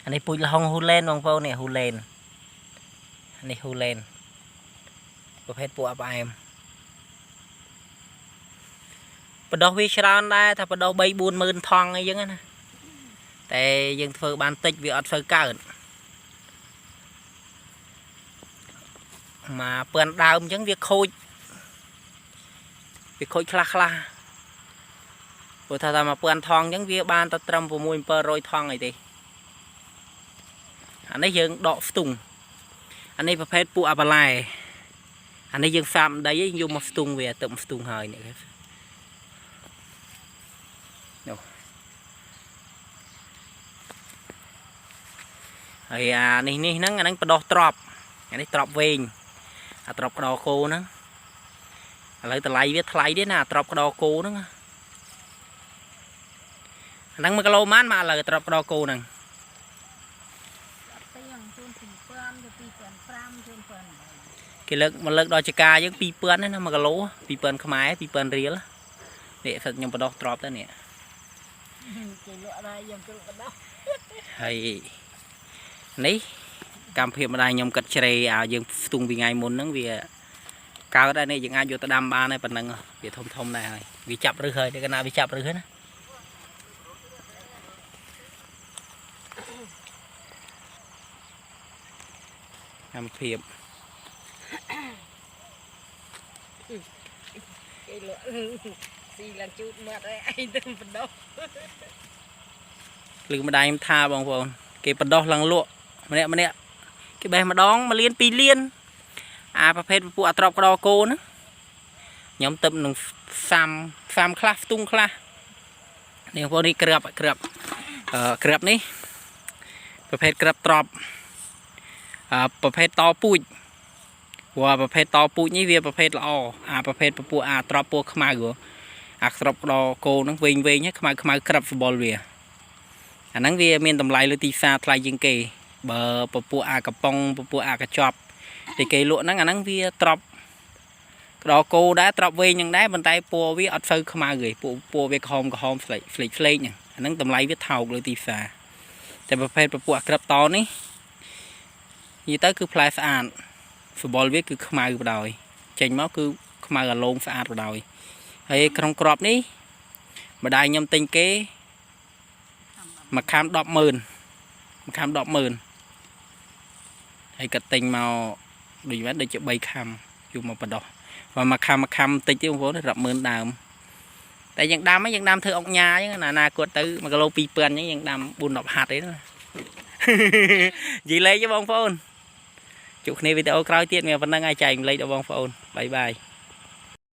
អានេះពូជល្ហុងហ៊ូឡែនបងប្អូននេះហ៊ូឡែននេះហ៊ូឡែនប្រភេទពួកអាប់អែមបដោះវាច្រើនដែរថាបដោះ3 4ម៉ឺនថងអីចឹងណាតែយើងធ្វើបានតិចវាអត់សូវកើតមកពឿនដើមអញ្ចឹងវាខូចវាខូចខ្លះខ្លះព្រោះថាតែមកពឿនថងអញ្ចឹងវាបានតែត្រឹម6 700ថងអីទេអានេះយើងដកស្ទុងអានេះប្រភេទពួកអាប៉ាឡែអានេះយើងសាបដីឯងយកមកស្ទុងវាទៅមកស្ទុងហើយនេះនោះហើយអានេះនេះហ្នឹងអាហ្នឹងបដោះទ្របអានេះទ្របវែងអាទ្របក្តោគោហ្នឹងឥឡូវតម្លៃវាថ្លៃទេណាអាទ្របក្តោគោហ្នឹងអាហ្នឹង1គីឡូម៉ានមកឥឡូវទ្របក្តោគោហ្នឹង អត់ទៀងជូន2000ទៅ2500ជូន1800 គេលើកមកលើកដល់ចកាយើង2000ណា1គីឡូ2000ខ្មែរ2000រៀលនេះសិតខ្ញុំបដោះទ្របទៅនេះ គេលក់ដែរយើងគ្រូបដោះ ហើយនេះកម្មភាពម្ដាយខ្ញុំកាត់ជ្រេឲ្យយើងស្ទុងពីថ្ងៃមុនហ្នឹងវាកើតដែរនេះយើងអាចយកទៅដាំបានហើយប៉ុណ្ណឹងវាធំធំដែរហើយវាចាប់រឹសហើយតែកាលណាវាចាប់រឹសហើយណាកម្មភាព គេលក់ស៊ីឡើងជូតមាត់ហើយឯងទៅបដោះ លឺម្ដាយខ្ញុំថាបងប្អូនគេបដោះឡើងលក់ម្នាក់ម្នាក់គេបេះម្ដង1លាន2លានអាប្រភេទពួកអាត្រប់ក្តោគោហ្នឹងខ្ញុំទៅនឹងសាំសាំខ្លះស្ទុងខ្លះនេះបងប្អូននេះក្របក្របអឺក្របនេះប្រភេទក្របត្រប់អឺប្រភេទតពូជព្រោះអាប្រភេទតពូជនេះវាប្រភេទល្អអាប្រភេទពពួកអាត្រប់ពួកខ្មៅហ៎អាត្រប់ក្តោគោហ្នឹងវែងវែងហ្នឹងខ្មៅខ្មៅក្របសបល់វា អាហ្នឹងវាមានតម្លៃលើទីផ្សារថ្លៃជាងគេបើពពួកអាកំប៉ុងពពួកអាកញ្ចប់ដែលគេលក់ហ្នឹងអាហ្នឹងវាត្រប់ក្តោគោដែរត្រប់វែងហ្នឹងដែរប៉ុន្តែពណ៌វាអត់សូវខ្មៅទេពួកពណ៌វាក្រហមក្រហមស្លេកស្លេកស្លេកហ្នឹងអាហ្នឹងតម្លៃវាថោកលើទីផ្សារតែប្រភេទពពួកអាក្របតនេះនិយាយទៅគឺផ្លែស្អាតសបល់វាគឺខ្មៅបដ ாய் ចេញមកគឺខ្មៅអាឡូងស្អាតបដ ாய் ហើយក្នុងក្របនេះម្ដាយខ្ញុំទិញគេ មួយខាំ100000មួយខាំ100000ហើយក៏ទិញមកដូចមែនដូចជា3ខាំយកមកបដោះបើមួយខាំមួយខាំតិចទេបងប្អូនរាប់ម៉ឺនដើមតែយើងដាំហ្នឹងយើងដាំធ្វើអុកញ៉ាអញ្ចឹងណាណាគាត់ទៅ1គីឡូ2000អញ្ចឹងយើងដាំ4 10ហាត់អីណា និយាយលេងទេបងប្អូនជួបគ្នាវីដេអូក្រោយទៀតមានប៉ុណ្្នឹងហើយចែកម្លែកដល់បងប្អូនបាយបាយ។